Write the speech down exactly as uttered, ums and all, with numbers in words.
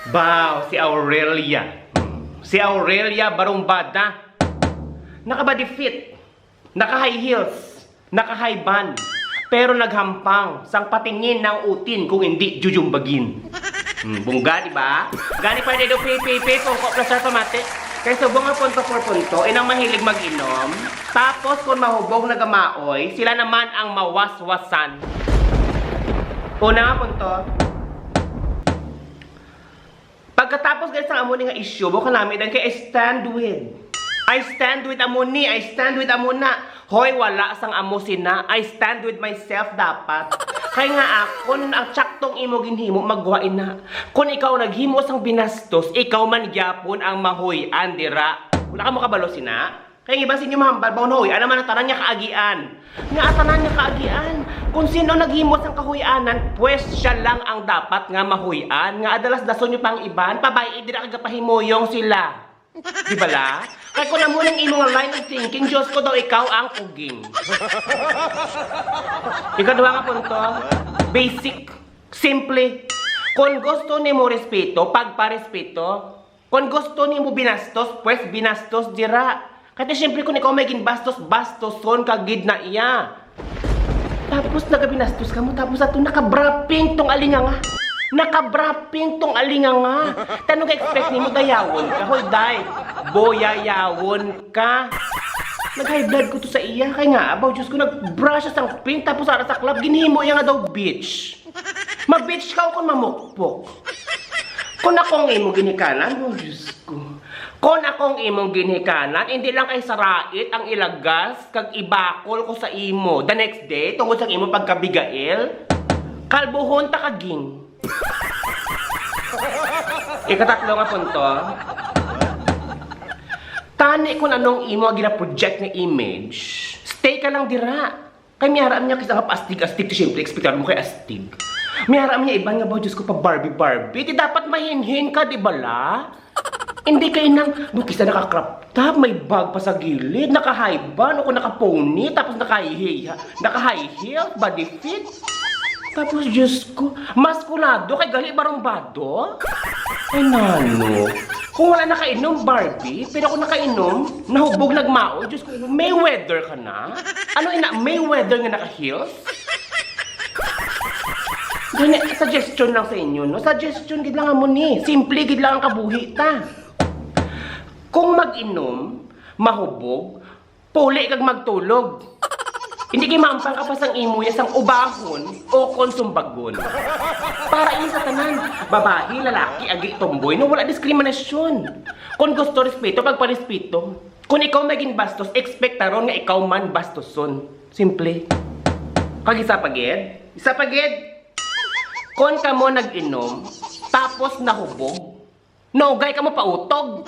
Baw, si Aurelia. Hmm. Si Aurelia Barumbada. Naka-body fit. Naka-high heels. Naka-high band. Pero naghampang sang patingin ng utin kung hindi jujumbagin. Hmm, bungga, di ba? Gani pa do pay, pay, pay, pungko, plaster, pamati. Kay subong nga punto por punto, inang mahilig mag-inom. Tapos kung mahubog na gamaoy, sila naman ang mawaswasan. Una nga punto, pagkatapos guys sang amo ni nga issue, buka namin dan kay I stand with. I stand with amo ni, I stand with amo na. Hoy, wala sang amo sina. I stand with myself dapat. Kay nga akon ang tsaktong imo ginhimo, magwa ina. Kung ikaw naghimo sang binastos, ikaw man gyapon ang mahuy-an dira. Wala ka mo kabalo sina? Kay ang iban sa inyo mahambal, baw nahuy-an naman ang tanan nga kaagian. Nga tanan nga kaagian. Kung sino naghimo sang kahuy-anan, pwes siya lang ang dapat nga mahuy-an. Nga adalas dason nyo pang iban, pabay-i dira kagapahimuyong sila. Di bala? Kay kung amo nang imo nga line of thinking, Diyos ko daw, ikaw ang kuging. Ikaduha nga punto, basic, simple. Kung gusto nimo respeto, pagparespeto. Kung gusto nimo binastos, pwes binastos dira. Kay siyempre kung ikaw may ginbastos, bastoson ka gid na iya. Tapos nagabinastos ka mo, tapos ato nakabraping tong alinganga. Nakabraping tong alinganga. Tanong ka-expect nimo dayawon ka, hoy day. Boyayawon ka. Nag-high blood ko to sa iya. Kay nga, abaw, Diyos ko, nagbra siya sang pink, tapos ara sa club, ginhimo iya nga daw beach. Mag-beach ka o kung mamukpok. Kung akong imong ginikanan, oh, Diyos ko. Kung akong imong ginikanan, hindi lang kay sarait ang ilagas, kag ibakol ko sa imo. The next day, tungod sa imo pagkabigail, kalbuhon ta kaging. Ikatatlo nga punto, tani kung anong imo nga gina-project nga image, stay ka lang dira. Kay miyara man niya kis nga paastig-astig, ti siyempre, ekspektar mo kay astig. Miyara man niya iban nga ba, Diyos ko, pa Barbie-Barbie. Ti dapat mahinhin ka, di bala? Hindi kay nang, no, kisa naka-crop top, may bag pa sa gilid, naka-high band, o kung naka-pony, tapos naka-high, naka-high heel, body fit. Tapos, Diyos ko, maskulado kay gali barumbado? Ay, nano. Kung wala nakainom, Barbie, pero kung nakainom, nahubog, nagmaon, Diyos ko, Mayweather ka na? Ano ina, Mayweather nga naka-heels? Gani, suggestion lang sa inyo, no? Suggestion gid lang amo ni. Simple gid lang ang kabuhi ta. Kung mag-inom, mahubog, puli kag magtulog. Hindi kay maampan ka pa sang imo ya sang ubahon o kon sumbagon. Para ini sa tanan, babayi, lalaki, agi, tomboy, no, wala diskriminasyon. Kon gusto respeto, pagparespeto. Kon ikaw may ginbastos, ekspektaron nga ikaw man bastoson. Simple. Kag isa pa gid, isa pa gid. Kon kamo nag-inom, tapos nahubog, nugay kamo pautog.